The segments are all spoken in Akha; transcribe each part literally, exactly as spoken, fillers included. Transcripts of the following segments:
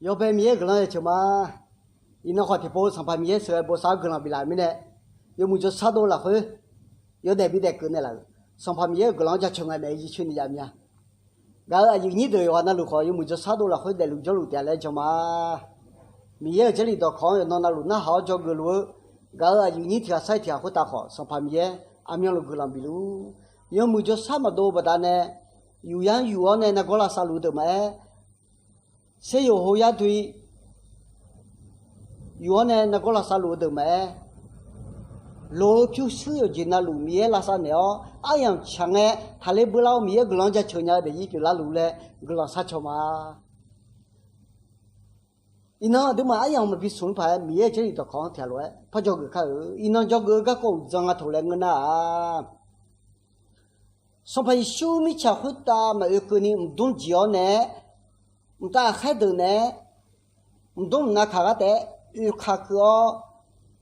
Yawbae Miqyaer-euq guiqlanq-anr jaceuq ma. Iqnan khawf tiqpov Sanqpaq Miqyaer sheuqghae bosav-awr guiqlanq biflaf-euq mirnae, yawmuiq jawrshar dov lafkhoer yawdaef bidaef keuv naeqlaf-euq Sanqpaq Miqyaer-euq guiqlanq-anr jaceuq nga mae jircoer ni jav mya. Gaq-euq aqyuif nyir deuq yawqghaq navluf khawf, yawmuiq jawrshar dov lafkhoer daefluf jawrluf taef-a laer jan ma. Miqyaer-euq Jarlif dawqkawq-anr yawqnan navluf narhaq-awr dzawgeuf luf-eu, gaq-euq aqyuif nyir tiq ghaq sar-iq tiq ghaq khoertav khawf, Sanqpaq Miqyaer aqmyanluf guiqlanq bifluf-ur. Yawmuiq jawrshar maqdov-eu baqdanae, yuf yar yuf-awr nae nargawr lavsav luf-eu deuq maqaer, seryawq hoyar dui yuf-awr nae nargawr lavsav luf-eu deuq maqaer, loq-eu pyurshuir yawqjeq navluf Miqyaer lavsav naeq-awr, aryamq tsaq ngae taqler beular-awr Miqyaer guiqlanq-anr jaceuq nya-eu daefzir pyeuflar luf laer guiqlanq sharcaw ma. Iqnan aqduimaf aryamq maqbi smq-anr paq-aer Miqyaer-euq Jarlif dawqkawq-anr tiqghaq lof-aer par dzawgeuf kar-eu. Iqnan dzawgeuf-eu garkawv uqdzan nga taq laer ngeur nar-aq, Sanqpaq Yeqsur mirtsaq khoertav maqoe keuvni mqdmr jeq-awr nae-aer, mqtav aqkhaer deuq naeq-aer, mqdmr mqnav kaq gar taef-aer oekaq keuv-awr,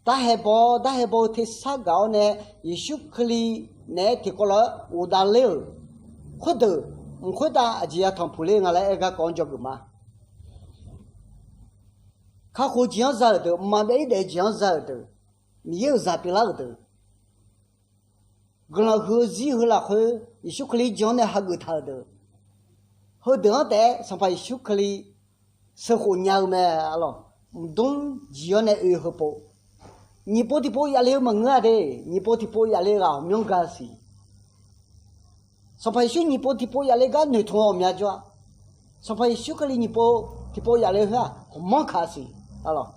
darhae baw-awr, darhae baw-eu tersar gaq-awr nae, Yeqsur Kali naeq-aer tiqkawv lof-aer ghofdav ler-euq khoerdeuq, mq khoertav aqjeq yatanq puq ler nga laer aer-eu garkawv-anr dzawgeuf ma. Kakhof jeq-anr za-euq deuq, mqmaq byav-ir daef-eu jeq-anr za-euq deuq, Miqyaer-euq zaq pyeuflar-euq deuq, guiqlanq huiq-eu zir heu lafkhoer Yeqsur Kali jan-awr nae hageuf taq-euq deuq, heudeuq-anr taef-aer Sanqpaq Yeqsur Kali sheuqkhof nya-eu mae. Arlawq, mqdmr jeq-awr nae oe heupov, nyiq pov tiqpov yaf le-eu maqngeur-a de. Nyiq pov tiqpov yaf le-eu ghaq ghawqmyanr ga siq. Sanqpaq Yeqsur nyiq pov tiqpov yaf le gar noeqtmq-eu ghawqmya jawr-a. Sanqpaq Yeqsur Kali nyiq pov tiqpov yaf le-eu khoer-aq, ghawqmanr kaq siq. Arlawq,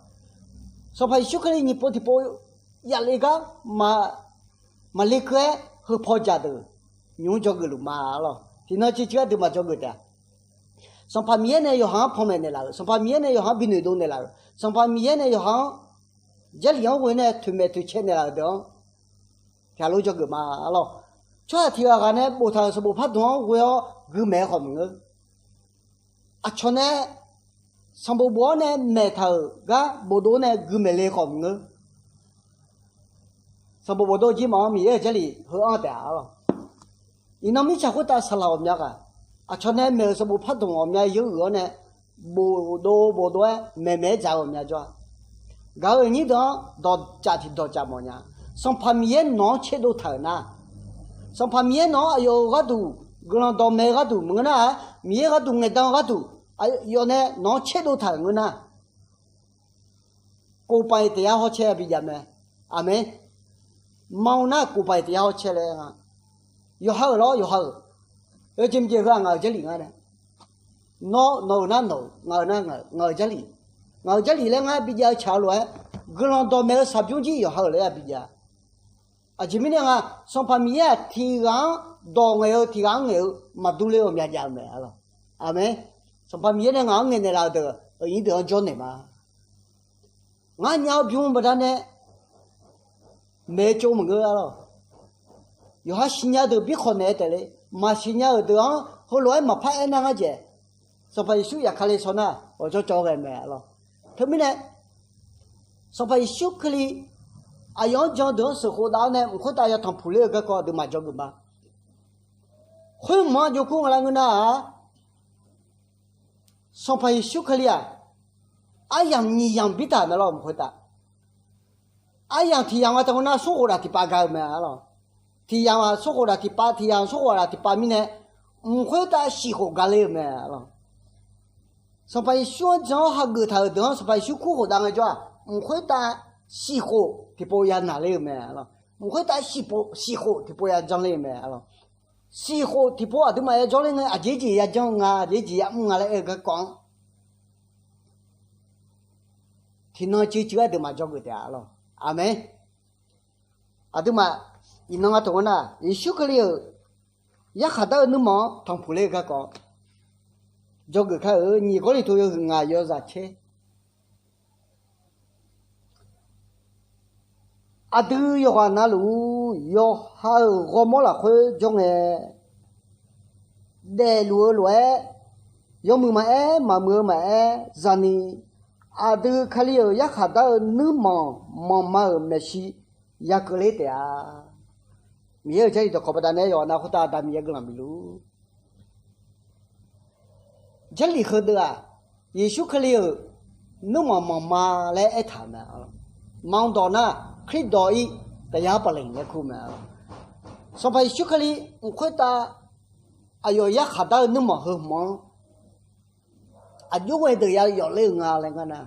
Sanqpaq Yeqsur Kali nyiq pov tiqpov yaf le gar maqle keuv-aer heupaw jaq deuq nymq-mr dzawgeuf luf ma. Arlawq, tiqnan civ civ aqduimaf dzawgeuf taef-a. Sanqpaq Miqyaer nae yawqha-anr panmaeq naeqlaf-euq, Sanqpaq Miqyaer nae yawqha-anr bi noeqdov naeqlaf-euq, Sanqpaq Miqyaer nae yawqha-anr Jarlif-anr ghoe nae toeqmaeq toeqcae naeqlaf-euq deuq-anr tiqghaq lof dzawgeuf ma. Arlawq, tsawrhaq tiq ghaq ghaq nae boftaq-euq sanqbof pardmq-anr ghoe-awr guimaeq-eu khawf maqngeur. Aqcawq nae sanqbof bof-awr nae maeqtaq-euq gar bofdov-awr nae guimaeq le khawf maqngeur. Sanqbof bofdov jir maf-anr Miqyaer-euq Jarlif heu anr taef-a. Arlawq, iqnan mirtsaq khoertav saqlaq ghawqmya ghaq, aqcawq nae maeq-euq sanqbof pardmq ghawqmya yawuiq-awr nae bofdov bofdov-aer maeqmaeq-aer dzaq-eu ghawqmya jawr-a. Gaq-euq aqnyir deuq-anr dawqcaf tiq dawqcaf mawfnya. Sanqpaq Miqyaer nawq-anr tserdov taq-euq nar, Sanqpaq Miqyaer nawq-anr aqyawf-euq gharduq guiqlanq dawqmaeq-eu gharduq maqngeur nar-aq, Miqyaer gharduq ngaeqdan-eu gharduq aqyawf nae nawq-anr tserdov taq-euq ngeur nar, kof paf-iq taef yar hawcaer-a bijav mae. Aqmeq. Maqaer nar kof paf-iq taef yar hawcaer laer nga. Yawqha-euq lawr yawqha-euq, yawjeq mqjeq heu-aq ngaq-euq Jarlif nga nae. Nawr nawq-euq nar nawq-euq, ngaq-euq nar ngaq-euq, ngaq-euq Jarlif. Ngaq-euq Jarlif laer ngar bijav-eu tsaq-eu lof-aer, guiqlanq dawqmaeq-eu saqbymr jir yawqha-euq laer-a bijav. Aqjeq mirnae nga, Sanqpaq Miqyaer-aq tiq ghaq-anr dawq ngaeq-eu tiq ghaq-anr ngaeq-eu maqdur ler-eu myavjav-eu mae. Aqmeq. Sanqpaq Miqyaer nae ngaq-anr ngaeqnaeq laf-eu deuq aqnyir deuq-anr jawrnaeq ma. Ngar nya-eu bym-eu baqdanae maeq-eu tsov maqngeur-a lawq. Yawqha siqnya deuq birkhawf naeq-aer taef le. Maqsiqnya-euq deuq-anr heulof-aer maqpar aernar ngar jaeq. Sanqpaq Yeqsur yaf Kali shaw nar ghawqjawr cawv ghae mae lawq. Teumirnae Sanqpaq Yeqsur Kali aqyawf-anr jan deuq-anr sheuqkhof dav-awr nae mq khoertav yatanq puq ler-eu garkawv aqduimaf dzawgeuf ma. Khoermq-anr jov kur nga laer ngeur nar-aq, Sanqpaq Yeqsur Kali-aq, aryamq nyiq yamq bir taq mae lawr mq khoertav. Aryamq tiq yamq nga taq ngeur nar smrkhof daq tiqpav ga-eu mae lawq. Tiq yamq-aq smrkhof daq tiqpav, tiq yamq smrkhof daq tiqpav mirnae, mq khoertav shif khof ga ler-eu mae lawq. Sanqpaq Yeqsur-anr jan-awr hageuf taq-euq deuq-anr Sanqpaq Yeqsur kurkhof dav ngaejawr-aq, mq khoertav shif khof tiqpov ya naq ler-eu mae lawq. Mq khoertav shif khof tiqpov ya jan ler-eu mae lawq. Shif khof tiqpov aqduimaf ya jawr ler ngae, aqjeq jeq ya janr nga, aqjeq jeq ya mr nga laer aer-eu garkawv-anr tiqnan civ civ-aer aqduimaf dzawgeuf taef-a lawq. Aqmeq. Aqduimaf iqnan nga taq ngeur nar, Yeqsur Kali-euq yarkhaq dar-eu nuirmanq-anr tanqpuq ler-eu garkawv dzawgeuf kar-eu. Nyiq Gawrliqtu yawhuiq ngaq yawzaq caer. Aqdui yawqghaq navluf-ur, yawqha-euq ghawrmawr lafkhoer jawr ngae, daefluf-eu lof-aer, yawmuiq maqaer, maqmuiq-eu maqaer zani, aqdui Kali-euq yarkhaq dar-eu nuirmanq manqma-euq maeqshi ya keuvler taef-a. Miqyaer-euq Jarlif dawqkawq baqdanae yawqha nav khoertav Aqda Miqyaer guiqlanq bifluf-ur. Jarlif heudeuv-aq, Yeqsur Kali-euq nuirmanq manq ma laer aertaq-euq mae. Manq dawq nar, Kardawq-ir taqyar paqleq laer kur mae. Sanqpaq Yeqsur Kali mq khoertav aqyawf yarkhaq dar-eu nuirmanq heu hmq-anr aqjox ghae deuq ya yawf ler-euq nga laer ngar nar,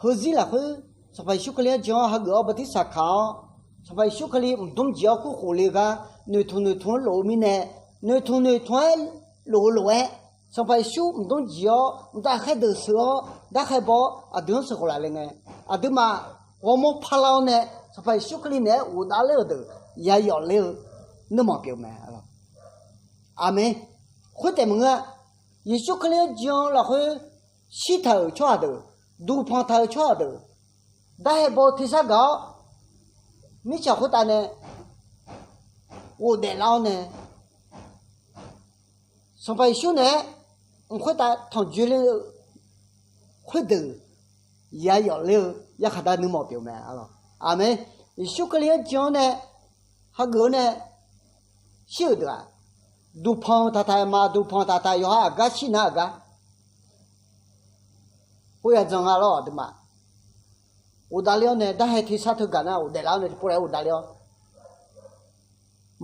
heuzir lafkhoer Sanqpaq Yeqsur Kali-anr jan-awr hageuf-awr bartirsaq kaq-awr, Sanqpaq Yeqsur Kali mqdmr jeq-awr kurkhof le-eu gar noeqtmq noeqtmq-aer lof-eu mirnae, noeqtmq noeqtmq-aer lof-eu lof-aer, Sanqpaq Yeqsur mqdmr jeq-awr mqtav khaerdeuq sheuq-awr darkhae baw-awr aqdui-anr sheuqkhof laf le ngae, aqduimaf ghawrmawr parlar-awr nae Sanqpaq Yeqsur Kali naeq-aer ghofdav ler-euq deuq ya yawf ler-eu nuirmanq pyeuf mae. Aqmeq. Khoertaef maqngeur-a, Yeqsur Kali-anr jan-eu lafkhoer shirtaq-euq tsawrhaq deuq, duqpanq taq-euq tsawrhaq deuq, darhae baw-eu tersar gaq-awr, mirtsaq khoertav nae ghofdaef lar-awr nae, Sanqpaq Yeqsur naeq-aer mq khoertav tanqjoe ler-eu khoerdeuq ya yawf ler-eu yarkhaq dar nuirmanq pyeuf mae. Aqmeq. Yeqsur Kali-anr jan-awr nae hageuf-awr nae shir-euq deuq-aq, duqpanq taqtaq-aer ma, duqpanq taqtaq yawqha aqgar shir nar aqgar pov ya dzan nga lawr aqduimaf. Ghofdav ler-awr nae darhae tersar teu gaq nar ghofdaef lar-awr nae tiqpov laer ghofdav ler-awr,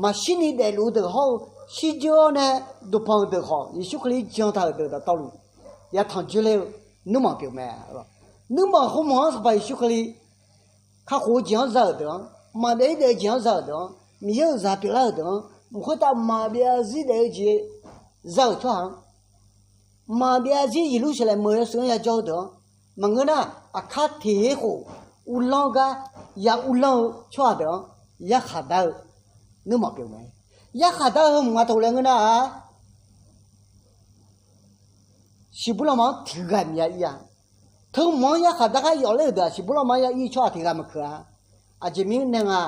maqshir ni daefluf-eu deuq hawr-eu shirdzeur-awr nae duqpanq-eu deuq khawf Yeqsur Kali jan taq-euq deuq dawqtawvluf ya tanqjoe ler-eu nuirmanq pyeuf mae. Nuirmanq khoermanq-anr Sanqpaq Yeqsur Kali kakhof-eu jeq-anr za-euq deuq-anr, maqbyav-ir daef-eu jeq-anr za-euq deuq-anr, Miqyaer-euq zaq pyeuflar-euq deuq-anr, mq khoertav maqbyav zir daef-eu jeq za-euq tsawrhaq-anr, maqbyav zir Yeqlursaqlaeq meuq yawshuif-anr yajawr-eu deuq-anr, maqngeur nar aqkar teq-aer khof uvlanr-eu gar ya uvlanr-eu tsawrhaq deuq-anr yarkhaq dar-eu nuirmanq pyeuf mae. Yarkhaq dar-eu heu mq nga taq laer ngeur nar-aq, siqbur lanma-anr tiqghaq maqya ir-a. Teu mq-anr yarkhaq dar gar yawf ler-euq deuq-aq siqbur lanma-anr ya ir tsawrhaq tiqghaq maqkeuq-a. Aqjeq mirnae nga,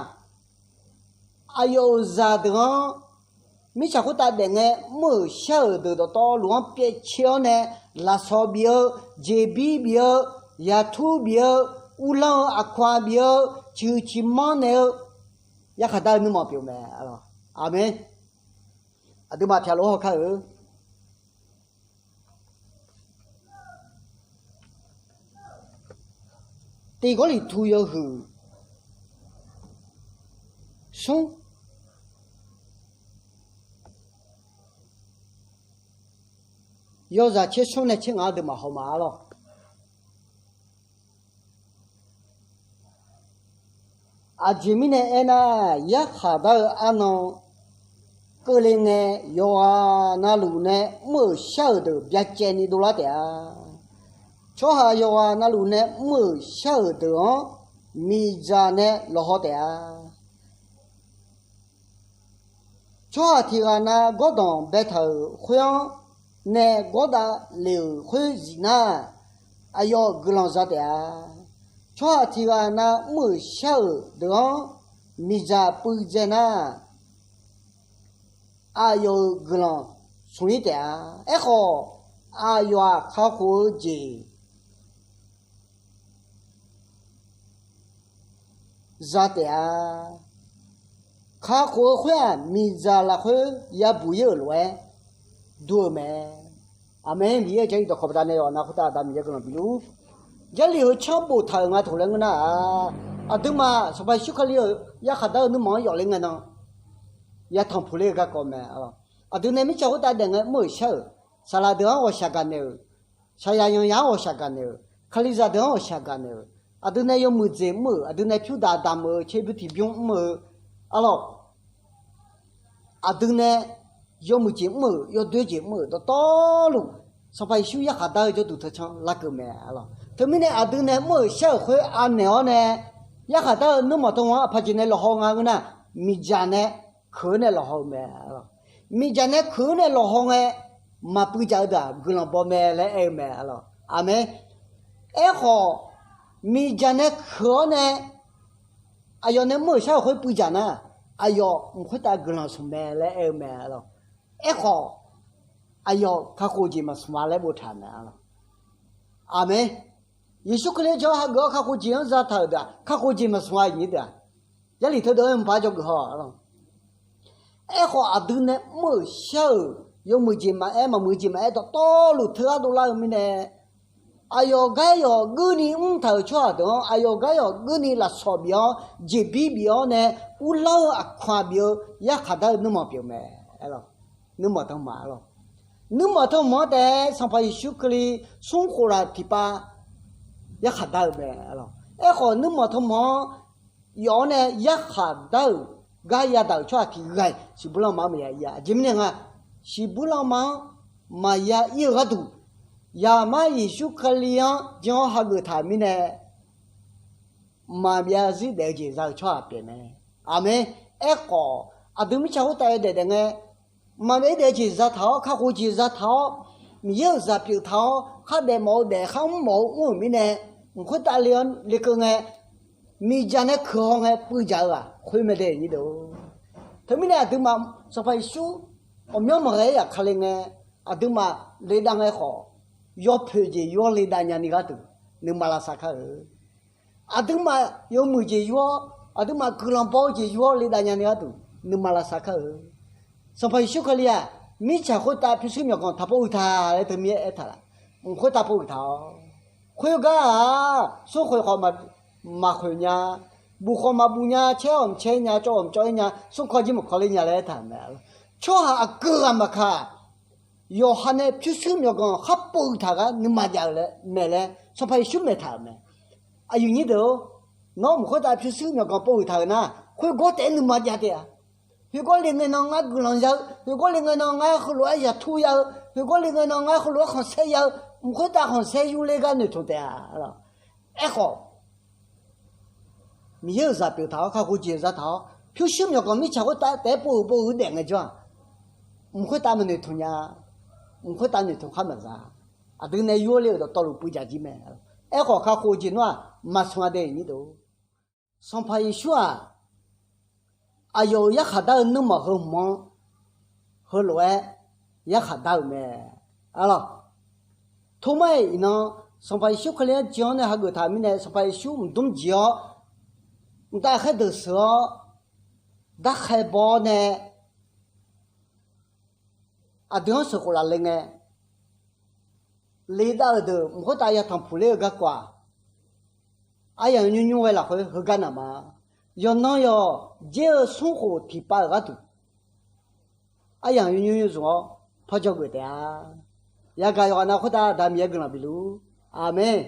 aqyawf-euq zaqdeuq-anr mirtsaq khoertav daef ngae mr-euq shar-euq deuq dawqtawvluf-anr pyaevcae-awr nae, lafsawq bif-eu, jeqbir bif-eu, yaqtur bif-eu, uvlanr-eu aqkaq bif-eu, ciqhuiq ciqmanr naeq-eu yarkhaq dar-eu nuirmanq pyeuf mae. Aqmeq. Aqduimaf tiqghaq lof-aer hawkar-eu Tiq Gawrliqtu yawhuiq smr, yawzaq tser smr nae tser ngaq-anr aqduimaf haw ma-ar lawq. Aqjeq mirnae aernar, yarkhaq dar-eu arnan keuvle ngae, yawqghaq navluf nae mr-euq shar-euq deuq byacaevni dovlar taef-a. Tsawrhaq yawqghaq navluf nae mr-euq shar-euq deuq-anr miqdzaq nae lawqhaw taef-a. Tsawrhaq tiqghaq nav gawrdanq baetaq-euq khoer-anr nae gawrdav lef-euq khoer zif nar, aqyawf guiqlanq za taef-a. Tsawrhaq tiqghaq nav mr-euq shar-euq deuq-anr miqdzaq puivdzae nar, aqyawf-euq guiqlanq smq-ir taef-a. Aerkhawf, aqyawf-aq kakhof-eu jeq za taef-a. Kakhof-eu khoer-aq, miqdzaq lafkhoer yabuq-ir-euq lof-aer dur-eu mae. Aqmeq. Miqyaer-euq Jarlif dawqkawq baqdanae yawqha-anr khoertav Aqda Miqyaer guiqlanq bifluf-ur. Jarlif heu canr boftaq-euq nga taq laer ngeur nar-aq, aqduimaf Sanqpaq Yeqsur Kali-euq yarkhaq dar-eu nuirmanq-anr yawf ler ngae nan, yatanq puq ler-eu garkawv mae. Aqdui nae mirtsaq khoertav daef ngae mr-euq shar-euq, saqlaq deuq-anr ghawqshaq gaqnaeq-euq, saqyaq yanqyaq-anr ghawqshaq gaqnaeq-euq, kalizaq deuq-anr ghawqshaq gaqnaeq-euq, aqdui nae yawmuiq jeq mr-euq, aqdui nae pyur daq damq-eu, tserbymr tiqbymr mr-eu, arlawq, aqdui nae yawmuiq jeq mr-euq, yawdoer jeq mr-euq dawqtawvluf, Sanqpaq Yeqsur yarkhaq dar-eu jawrduq teu canr larkeuv mae, arlawq. Teumirnae aqdui nae mr-euq shar-euq khoer anaeq-awr nae, yarkhaq dar-eu nuirmanq teu-anr aqpaq jeq nae lawqhaw nga ngeur nar, miqdzaq nae keuq-eu nae lawqhaw-eu mae, arlawq. Miqdzaq nae keuq-eu nae lawqhaw ngae, maqpuiv dzaq-eu deuq-aq guiqlanq baw mae laer aer-eu mae, arlawq. Aqmeq. Aerkhawf, miqdzaq nae keuq-awr nae aqyawf nae mr-euq shar-euq khoer puiv dzaq nar, aqyawf mq khoertav guiqlanq smq mae laer aer-eu mae, arlawq. Aerkhawf, aqyawf kakhof jeq maqsmq-a laer boftaq-euq mae, arlawq. Aqmeq. Yeqsur Kali-anr jan hageuf-awr kakhof jeq-anr zataq-euq deuq-aq, kakhof jeq maqsmq-a, iqnyir deuq-aq. Jarlif teudeuq-anr mqpaq-aer dzawgeuf haw, arlawq. Aerkhawf, aqdui nae mr-euq shar-euq yawmuiq jeq maqaer, maqmuiq jeq maqaer, dawqtawvluf teugar dovlar-eu mirnae, aqyawf gar yawf geurni mrtaq-euq tsawrhaq deuq-anr, aqyawf gar yawf geurni lafsawq bif-awr, jeqbir bif-awr nae, uvlanr-eu aqkaq bif-eu yarkhaq dar-eu nuirmanq pyeuf-eu mae. Nuirmanq tanqma lawq. Nuirmanq tanqma-anr taef-aer Sanqpaq Yeqsur Kali smr khof laf tiqpav yarkhaq dar-eu mae. Aerkhawf, nuirmanq tanqma-anr yawf-awr nae yarkhaq dar-euq gar yadaq-euq tsawrhaq tiq ghaq-iq siqbur lanma-anr maqya ir-a. Aqjeq mirnae nga, siqbur lanma-anr maqya ir-eu gharduq, Zaqmar Yeqsur Kali-anr jan-awr hageuf taq-euq mirnae, maqbyav zir daef-eu jeq za-eu tsawrhaq pyeuf mae. Aqmeq. Aerkhawf, aqdui mirtsaq khoertav yawdaef daef ngae, maqbyav zir daef-eu jeq zataq-awr, kakhof jeq zataq-awr, Miqyaer-euq zaq pyeuf taq-awr, khardaef mawf-eu daef, kharmr mawf-eu mr-euq mirnae, mq khoertav le-awr lekeuv ngae, miqdzaq nae keuq haw ngae puivdzaq-eu-aq khoer mae de nyir deuq. Teumirnae aqduimaf Sanqpaq Yeqsur ghawqmyanr maqghae-aer yaqkale ngae, aqduimaf ledav ngae khawf, yawpoeq jeq yawr ledav nyani gharduq nuima lavsav kar-eu. Aqduimaf yawmuiq jeq yur-awr, aqduimaf guiqlanq baw-eu jeq yur-awr ledav nyani gharduq nuima lavsav kar-eu. Sanqpaq Yeqsur Kali-aq, mirtsaq khoertav pyurshuir myawqganq taqpov huiq taq laer teumirnae aertaq laf. Mq khoertav pov huiq taq-awr, khoergar-aq, smrkhoeq khawf maqkhoeq nya, buf khawf maqbuf nya, caer khawf maqcaer nya, cawv khawf maqcawv-ir nya, smrkawv jir maqkawv ler nya laer aertaq-euq mae. Tsawrhaq aqgeu ghaq maqkaq, yawqha nae pyurshuir myawqganq khar pov huiq taq gar nuima jav-euq laer maeq laer Sanqpaq Yeqsur maeq taq-euq mae. Aqyuif nyir deuq-or, nawr mq khoertav pyurshuir myawqganq pov huiq taq-euq nar, khoergawr taef-aer nuima jav taef-a. Khoergawr le ngae nan ngar guiqlanq ya-eu, khoergawr le ngae nan ngar heulof-aer yaqtur ya-eu, khoergawr le ngae nan ngar heulof-aer khanqsaer ya-eu, mq khoertav khanqsaer yurler gar noeqtmq taef-a. Aerkhawf, Miqyaer-euq zaq pyeuf taq-awr, kakhof jeq zataq-awr, pyurshuir myawqganq mirtsaq khoertav taef-aer pov huiq pov huiq daef ngaejawr-aq, mq khoertav maqnoeqtmq nya, mq khoertav noeqtmq khar maqza. Aqdui nae yurler-euq dawqtawvluf puivdzaq jir mae. Aerkhawf, kakhof jeq nar-aq maqsmq-a de nyir deuq. Sanqpaq Yeqsur-aq, aqyawf-euq yarkhaq dar-eu nuirmanq heu hmq-anr heulof-aer yarkhaq dar-euq mae. Arlawq, Tormar-iq iqnan Sanqpaq Yeqsur Kali-anr jan-awr nae hageuf taq-euq mirnae, Sanqpaq Yeqsur mqdmr jeq-awr, mqtav khaerdeuq sheuq-awr, darkhae baw-awr nae, aqdui-anr sheuqkhof laf le ngae, ledav-euq deuq mq khoertav yatanq puq ler-eu garkawv-aq, aryamq nymr nymr ghae lafkhoer heugar naq ma. Yawqnan yawq dzer-eu smrkhof tiqpav-euq gharduq, aryamq nymr nymr zmq-awr parjawr geuf taef-a. Yagaq yawqghaq nav khoertav Aqda Miqyaer guiqlanq bifluf-ur. Aqmeq.